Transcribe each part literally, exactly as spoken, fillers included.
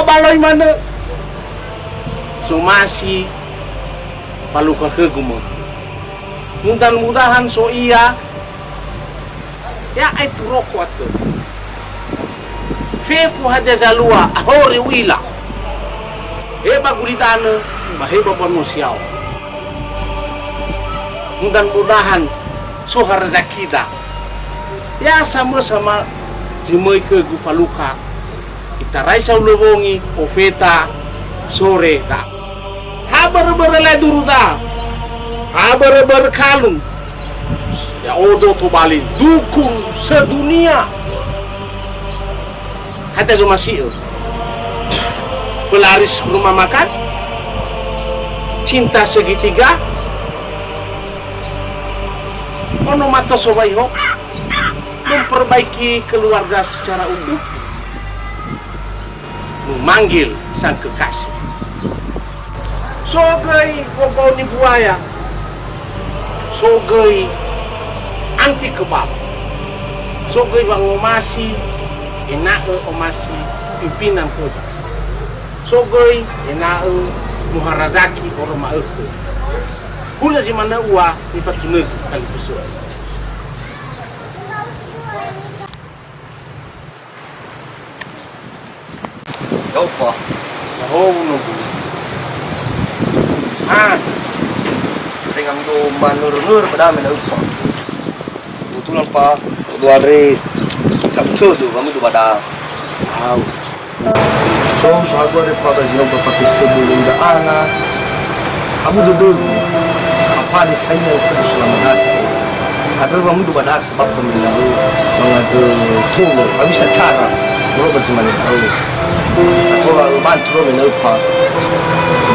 Baloi manö. Somasi falukha khögu mö. Mudan-mudahan so ia, ya'ae turoko atö. Fefu hadia zalua, ahori u'ila. He ba gulidanö, ba he ba mbanua si yao. Mudan-mudahan so ha rezakida. Ya samösa ma zi möi khögu falukha. Itarai saulowongi, ofeta, sore, da. Ha börö-börö lae duru da. Ha börö-börö kalung. Ya'odo tobali dukun sedunia. Hadia zomasi'ö. Pelaris rumah makan. Cinta segitiga. Ono mato so waiho. Memperbaiki keluarga secara utuh. Memanggil sang kekasih. So göi wobao nibuaya. So göi anti kebab. So göi wangomasi, ena'ö omasi pimpinan khöda. So göi ena'ö muharazaki oroma'ökhö. Hulö zi manö ua nifatunögu talifusögu. Ya'o, Pa. Ya'o, Nogu. Ah. Tenga mido manörö-nörö ba dame na upa. Kebetulan, Pa, dua hari Sabtu tu, kami tu pada. Au. So, so aku ada pada jino ba fati sebelum da ana. Abu dödögu, apa di saingan aku selama nasi. Ada ba mudu ba da'ö ba pemindahu mangandrö tolo, hawisa cara, moro ba zi mane ta'ö. Atola bantu ro mena'ö pa.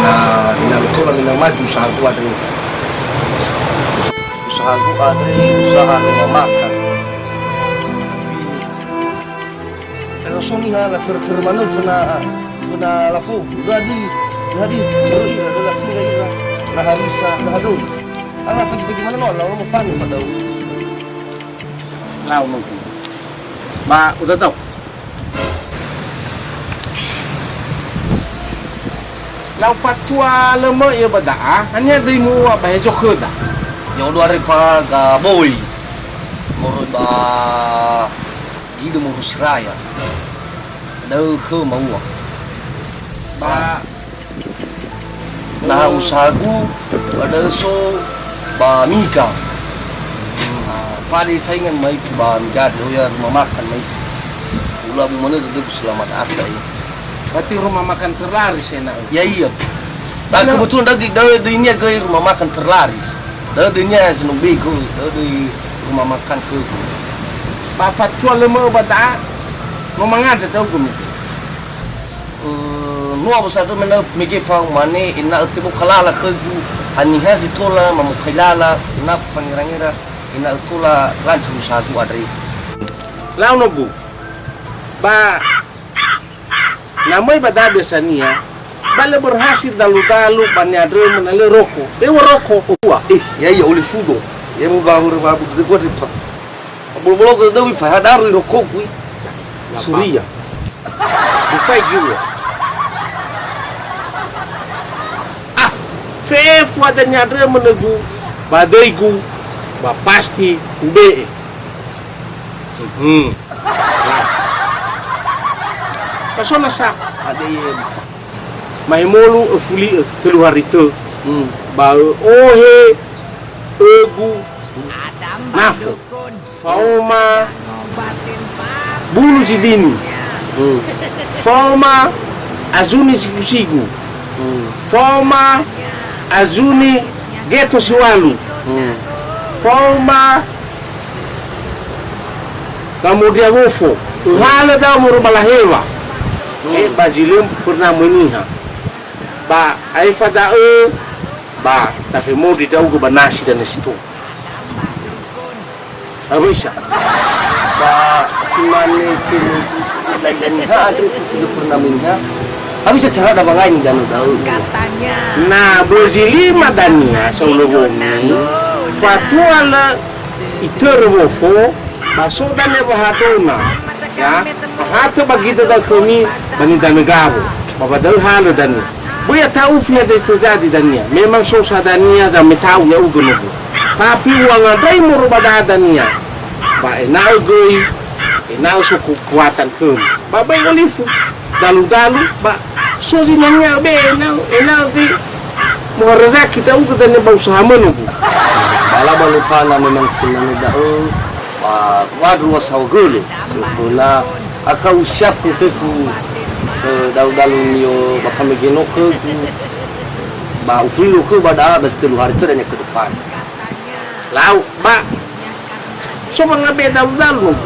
Na, ina tola mena'ö maju usahaku andre. Usahaku andre, usaha rumah makan. Tapi, kalau so niha na ter-, ter manö föna, föna lafo, jadi, jadi, terus ira, adalah singa ira, na harisa, na hadoi. Ana fagi-fagi manö no, lau mo fani fadau. Lau nogu. Ba, uda tau. Lau fatua lö möi ba da'a, haniha döi mu'ua ba hezo khöda? Ya'odo are pa ga boi. Moroi ba Gido Moru Siraya. Da'ö khö maua. Ba, na usahagu, ba da'ö so ba Miga. Ah, pade saingan maifu ba Miga, oh ya, rumah makan maifu. Ula bu manö dödögu selamat asa ya. Berarti rumah makan terlaris ena'ö? Ya, iya. Nah, kebetulan da'ö, da'ö, da'ö ini göi rumah makan terlaris. Da'ö, da'ö ini ya, senobegu, da'ö, da'ö rumah makan khögu. Ba fatua lö möi ba da'a, no mangandrö da'ö göi. Eh, noa wasa dö mena'ö mege pa umane, ena'ö tebo kalala khögu, haniha zi tola mamokai lala, ena'ö fangera-ngera, ena'ö tola lancar usahagu andre. Lau nogu. Ba, na möi ba da'a biasania, ba lö berhasil dalu-dalu ba ni'andrömö na lö roko. Dewa roko, ua. Eh, ya, ya, oli fudo. Ya, mau ba, ba, ba, ba, ba, ba, ba, Bolo-bolo gödöwi pa ha daru iro kogu i. Suria. Bufai giwa. Ah, fefu ada ni'andrömö nögu, ba döigu, ba pasti ube'e. Hmm. Nah. Pasona sa, ada ye. Mahemolu öfuli'ö, tölu hari tö. Hmm. Ba ö ohe, ögu, nafö. Faoma bulu zidini. Hmm. Faoma azuni sigu-sigu. Hmm. Faoma azuni geto siwalu. Hmm. Faoma gamodia wofo. Öhalö da'ö moroi ba lahewa. Hmm. E ba zi lö pernah möi niha. Ba aefa da'ö, ba tafemondri ndra'ugö ba nasi dania si tou. Awöisa. Ba si mane si lai daniha andre si lö pernah möi niha. Awöisa cara da wangai nidanö da'ö. Na bözi lima dania saulö wongi. Fatua lö itörö wofo, ba so dania wahadona. Ya, hatö ba gitö da'ö khömi ba nidanö gawo. Ba ba da'ö halö dania. Böi ata'ufi hadia terjadi dania. Memang so sa dania zameta'u ya'ugö nogu. Tapi u'angandröi moroi ba da'a dania. Ba ena'ö göi, ena'ö so kekuatan khömi. Ba böi olifu, dalu-dalu, ba so zinangea be ena'ö, ena'ö göi moharazaki ta'ugö dania ba usaha mö nogu. Ba laba lupana memang si mane da'ö, ba kuandrö wa saogöle, soföna, akha usiapkö fefu, eh, dalu-dalu nio ba famege no khögu, ba ufuli lo khö ba da'a ba si tölu hari töra nya ke depan. Lau, ba, so ba ngabe dalu-dalu no.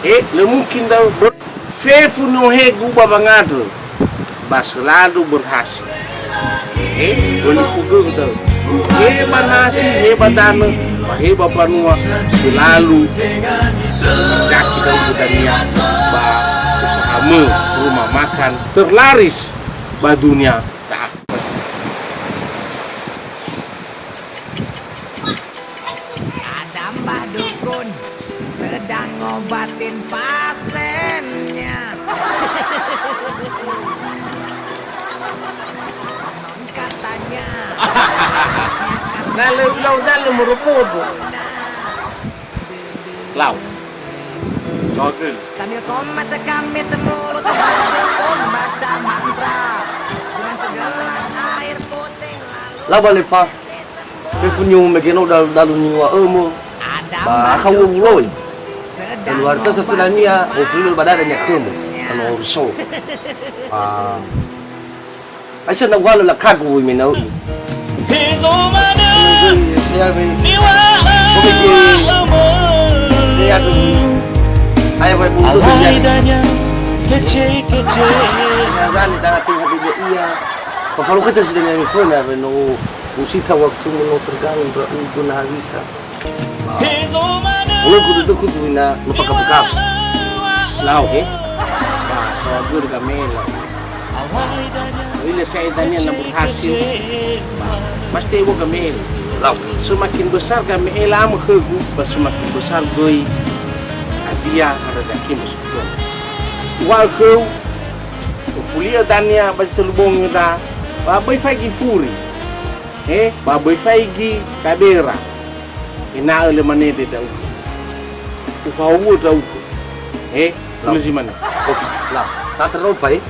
Eh, lö mungkin da'ö. Fefu nohegu ba wangandrö, ba selalu berhasil. Eh, böli fugö da'ö. He ba nasi, he ba danö, ba he ba banua, selalu daki da'ö dania ba usaha mö rumah makan terlaris ba dunia. Ada Mbah Dukun sedang ngobatin pasiennya. Konon katanya. Na lö ulau dalö morokodo. Lau. Sogel. Sambil komat kami temulu membaca mantra dengan segelas air putih lalu. Lau ba lepa. Fefu niu mege no dalu-dalu niŵa'ömö. Ba akha uŵa'ö wuloi. Keluarga satu dania, ofulu ba dada nya khömö. Kalau so. Ah. Aisa na uhalö lakagu woi mena'ö. Hezo manö. Niŵa'ö. Saya be. Saya be. Ayah baik bu. Alai dania. Kece, kece. Nah, kan, kita tinggal di dia. Ba falokhöta si dania miföna, no usita waktu no terganggu, ndra'ugö na hawisa. Ologu dödögu tuwina no fakabukau. Lau, he? Ba, so agöri game'e lau. U'ila sa'ae dania na berhasil. Ba, pasti iwo game'e. Lau. Semakin besar game'e lamö khögu, ba semakin besar göi hadia harazaki mö sukun. Uŵa'ö khöu, ufuli'ö dania ba zi tölu bongi ndra, ba böi faigi furi. He, ba böi faigi kabera. Ena'ö lö manede ndra'ugö. Ufahowu'ö ndra'ugö. He, lau. Lö zi manö. Oke, lau. Saat terlalu baik.